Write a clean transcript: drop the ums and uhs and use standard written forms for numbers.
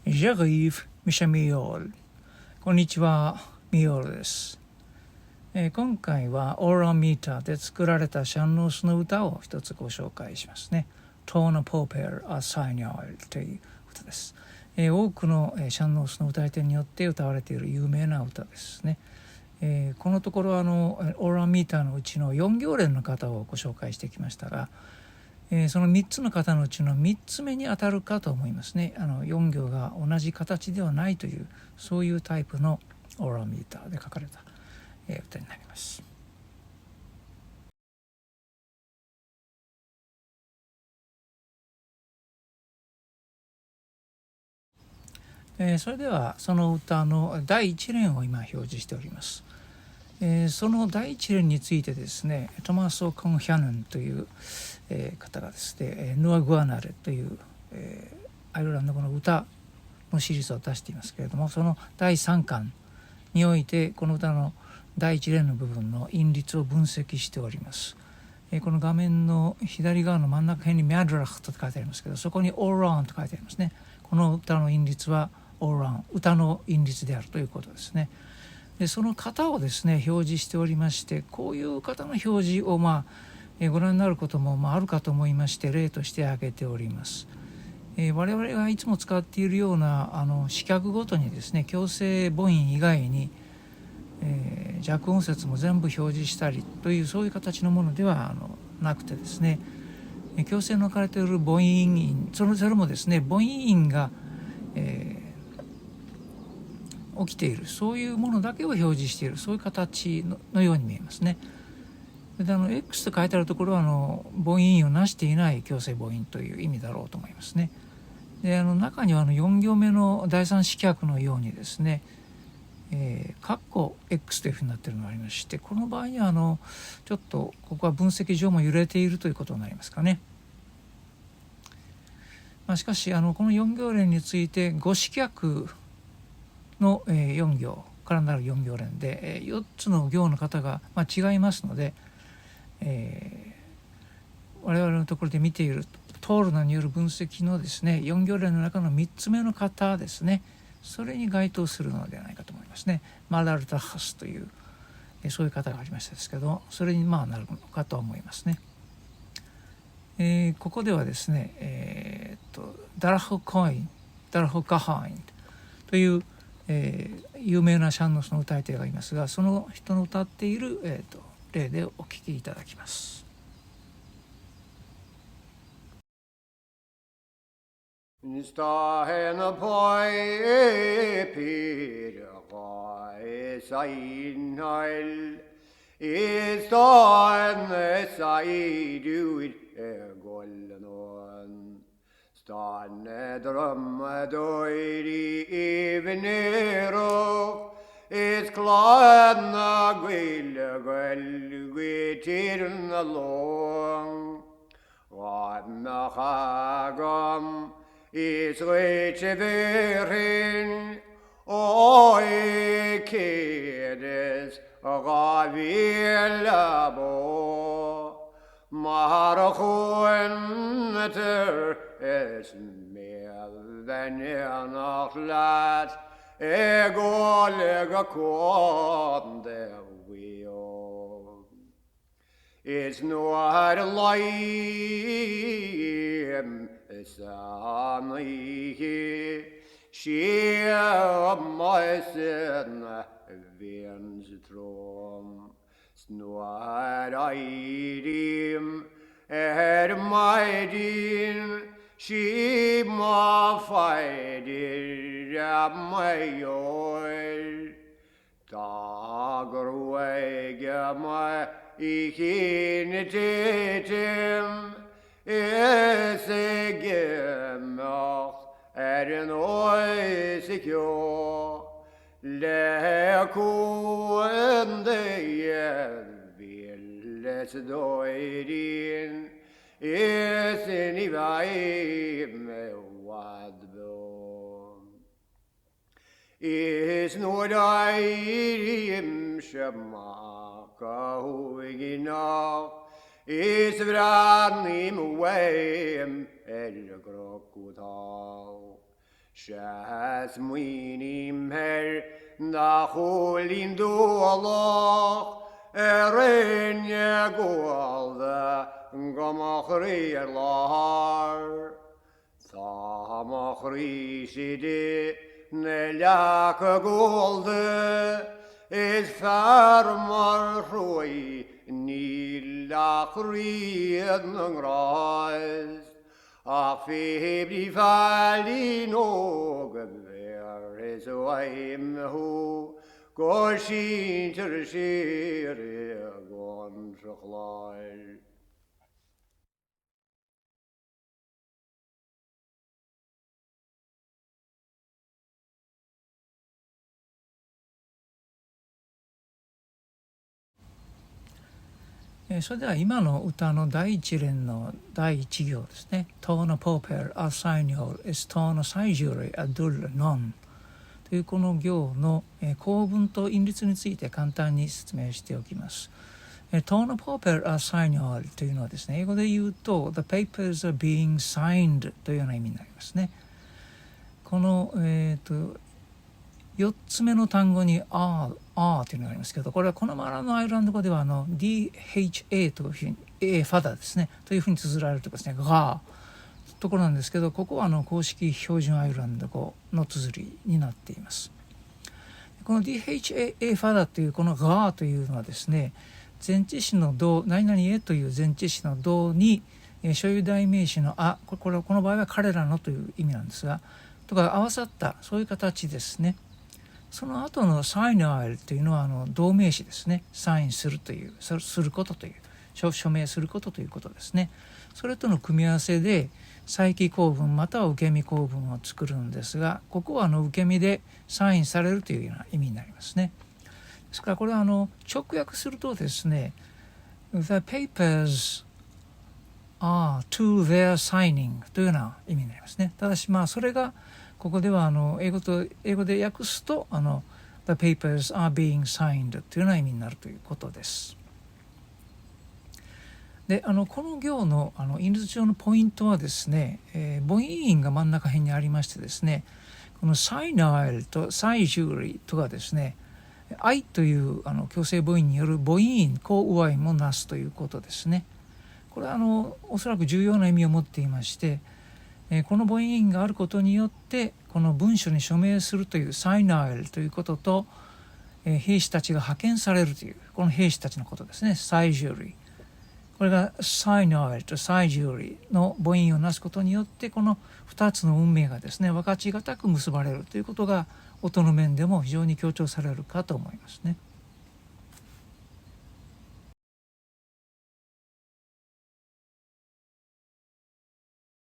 Dia dhaoibh, mise Mícheál。こんにちは、ミオールです。えー、今回はオーランミーターで作られたシャンノースの歌を一つご紹介しますね。トーナポーペル・アサイニョルという歌です。えー、多くのシャンノースの歌い手によって歌われている有名な歌ですね。えー、このところあのオーランミーターのうちの4行連の方をご紹介してきましたが、えー、その3つの型のうちの3つ目にあたるかと思いますね。あの4行が同じ形ではないというそういうタイプのオーランミーターで書かれた、えー、歌になります。えー、それではその歌の第1連を今表示しております。えー、その第一連についてですねトマソ・コンヒャヌンという、えー、方がですねヌア・グアナレという、えー、アイルランド語の歌のシリーズを出していますけれどもその第3巻においてこの歌の第一連の部分の韻律を分析しております。えこの画面の左側の真ん中辺にミャドラフと書いてありますけどそこにオーランと書いてありますね。この歌の韻律はオーラン歌の韻律であるということですね。でその型をですね表示しておりましてこういう型の表示をまあご覧になることもまああるかと思いまして例として挙げております。え我々がいつも使っているようなあの視覚ごとにですね強制母音以外に、えー、弱音節も全部表示したりというそういう形のものではあのなくてですね強制の置かれている母音音そのそれもですね母音音が、えー起きているそういうものだけを表示しているそういう形のように見えますね。であの X と書いてあるところはあの母音をなしていない強制母音という意味だろうと思いますね。であの中にはあの4行目の第三四脚のようにですね、えー、カッコ X というふうになっているのがありましてこの場合にはあのちょっとここは分析上も揺れているということになりますかね。まあ、しかしあのこの4行連について五四脚の4行からなる4行連で4つの行の方がま違いますので、えー、我々のところで見ているトールナによる分析のですね4行連の中の3つ目の型ですねそれに該当するのではないかと思いますね。マラルタハスというそういう方がありましたですけどそれにまあなるのかと思いますね。えー、ここではですね、えー、っとダラフコインダラフカハインというえー、有名なシャンノスの歌い手がいますがその人の歌っている、えーと、例でお聞きいただきます。Stáine drumadóirí aoibhinn is clann na Gaeil Gaeil Tír na Long. Dá mbeadh agam is dhuit a bhéarfainn ó 102,000 bó. Mar a chuantar is mé bheith in éineacht leat ag gabháil go Contae Mhaigh Eo. Is nuair a luím san oíche 'sé m'aos a bhíonns trom. 'S nuair a éirím ar maidin 'sí mo phaidir mo dheoir. Tá gruaig mo chinn ag titim is ag imeacht ar nós ceo. Le contae mhíle stóirín is ní bheidh mé i bhfad beo. Is nuair a éirímse amach go huaigneach is breathnaím uaim ar an gcnoc thall. Sea, smaoiním ar do chúilín dualach a rinne gual de mo chroí ar lár. Tá mo chroí istigh ina leaca gualda, is fear mar chroí níl ach Rí na nGrást. Ach pé brí phailín óg a bhéarfas uaim thú go síntear siar i gContae Chláir. それでは今の歌の第一連の第一行ですね。Tá na páipéir á saighneáil is tá na saighdiúirí ag dul anonn というこの行の構文と韻律について簡単に説明しておきます。Tá na páipéir á saighneáil というのはですね、英語で言うと The papers are being signed というような意味になりますね。この、4つ目の単語に are、are というのがありますけど、これはこのマラのアイルランド語ではDHA というふうに、A ファダですね、というふうに綴られるところですね、がところなんですけど、ここは公式標準アイルランド語の綴りになっています。この DHA ファダというこのがというのはですね、前置詞の動、何々へという前置詞の動に、所有代名詞のあ、これはこの場合は彼らのという意味なんですが、とか合わさったそういう形ですね。その後の saighneáil というのは動名詞ですね。サインするという、することという、署名することということですね。それとの組み合わせで再帰構文または受け身構文を作るんですが、ここは受け身でサインされるというような意味になりますね。ですからこれは直訳するとですね、The papers are to their signing というような意味になりますね。ただしそれがここでは英語で訳すとThe papers are being signed というような意味になるということです。で、この行の、韻律上のポイントはですね、母音韻が真ん中辺にありましてですね、この saighneáil と saighdiúirí とがですね、愛という強制母音による母音韻、口上韻もなすということですね。これはおそらく重要な意味を持っていまして、この母音韻があることによって、この文書に署名するという saighneáil ということと、兵士たちが派遣されるという、この兵士たちのことですね、saighdiúirí。これが saighneáil と saighdiúirí の母音をなすことによって、この2つの運命がですね、分かちがたく結ばれるということが、音の面でも非常に強調されるかと思いますね。